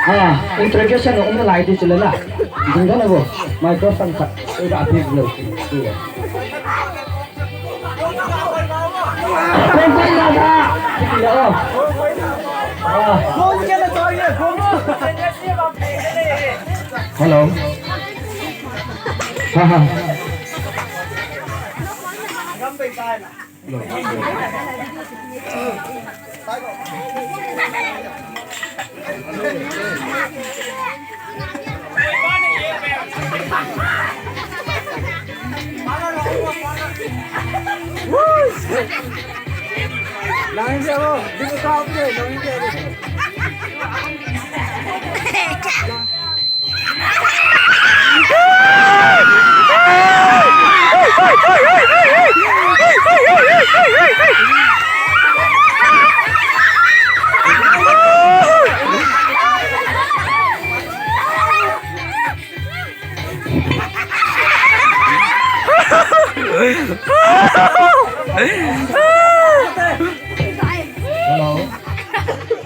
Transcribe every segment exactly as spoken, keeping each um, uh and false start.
Ah, introduction na umna lai ti chula la. Ding dong na bo. Microphone khat. Ei da pi lo. Kong kong na ba. Ti la. Ah. Hello. Ha ha. Hello.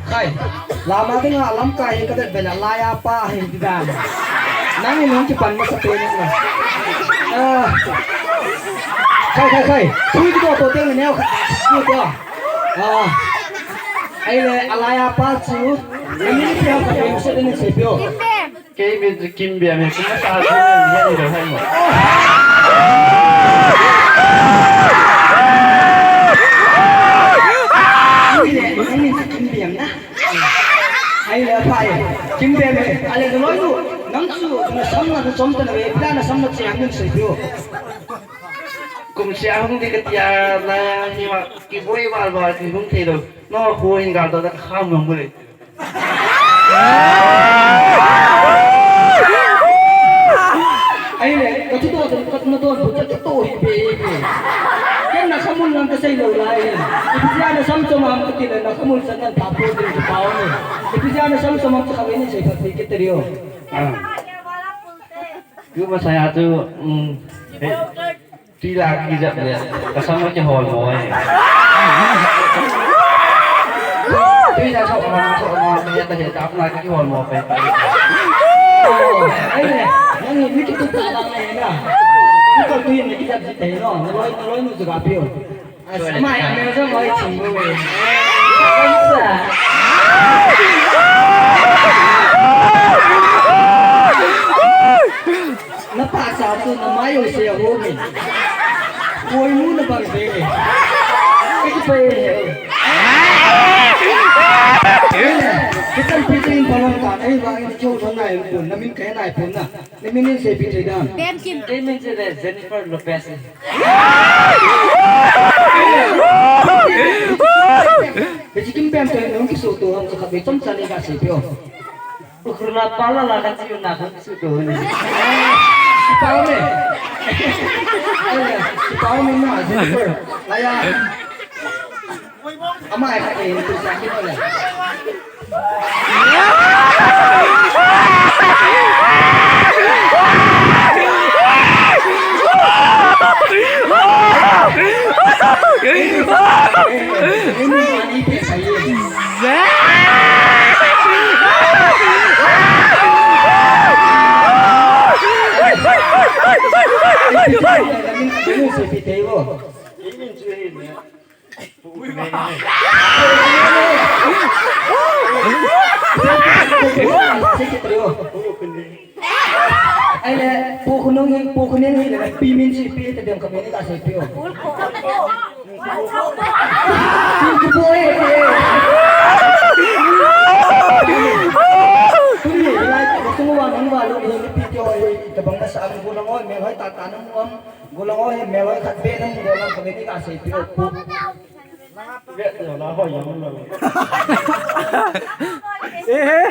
Khai. Lama dinga lamkai hi ka det bela laiya pa hi di dan. Nang in hung kipan masa pe nang na. Ah. Khai, khai, khai. Tui di ko to teng neo kha. Tui ko. Ah. Ai le alaiya pa chu. Ni ni pia ka pe se ni se pio. Kei min chu Kim Biam e, kum masa chu min hi ani lo hai mo. Ai le, ai min chu Kim Biam na. Ai le, aphai. Kim Biam e, ale loi nu, nang chu, na sam na, na chom ta na ve, pila na sam na che ang min sei pio. Kum sia hung di ka tia, na, hi ma, kiboi val val, kihung thei lo. No, khu hin gal to, na ka kham ngam le. Ai le, ka tu to, ka tu to, ka tu to hi be, hi be. Ken na khamul lang ka sei lo lai. Ipi ja na sam chom am ka ti le, na khamul san nan pha po din ki pao ni. Ipi ja na sam chom am ka khawi ni sei pha ti ki te rio. Ah. Yu ma sa ya tu, mm. Hey. Tui la kijap le, ka sam kihol mo e. Tui la sok mo, sok mo, me ta he ta apna kihol mo pe. Ai ne, nang ni kitu ta la ne na. Ni ko tui ni kijap ji te no, na loi, na loi nu juga piu. As mai a me jo loi chi mo e. Sa. Na pa sa tu na mai o se ho mi. Koi mu na bang be. Ki pe he. Ki tan pi tin pa long ka ei ba in kyo na nai pun na min kai nai pun na. Na min in se pi te dan. Bem Kim. Ei min se le Jennifer Lopez. Be ji Kim Bem te nung ki so to ham ka be chom cha ni ka se pio. Ukhrul a pala la ka chi na ka su do ni. Pau me. Pau me na, super. Laya. Ama ai ka e tu sa ki le. Ai le, pu khunung hi, pu khunung hi le, pi min si pi te dem ka min ka se pi o. Pi ki pu e te. Pu ni, lai, ka sung wa nang wa lo ni pi ki o e, ka bang na sa ang gu na ngoi, me hoi ta ta nang ngom, gu na ngoi, me hoi khat be nang gu na ka min ka se pi o pu. Ehe,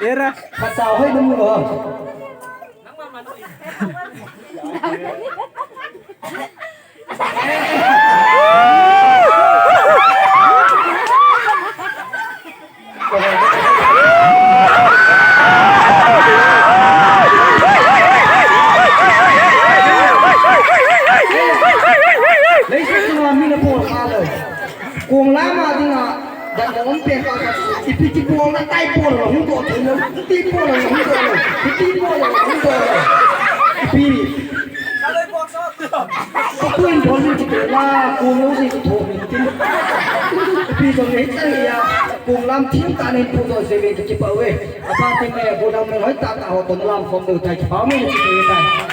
era. Pasal hoi dum lo. Leiset chunga mi na bol kha lo. Kong lama dinga, dan na um pen pa ka, ipi ti bol na tai bol lo, hung bol thei lo. Ipi. Kapuin bol min ti la, kung lo si tho min tin. Ipi jong nei chang ya, kung lam thim ta nen pu to se ve ki pa ve. Apa te me go dam me hoi ta ta ho to lam form do tai ki pa me ni ti tai.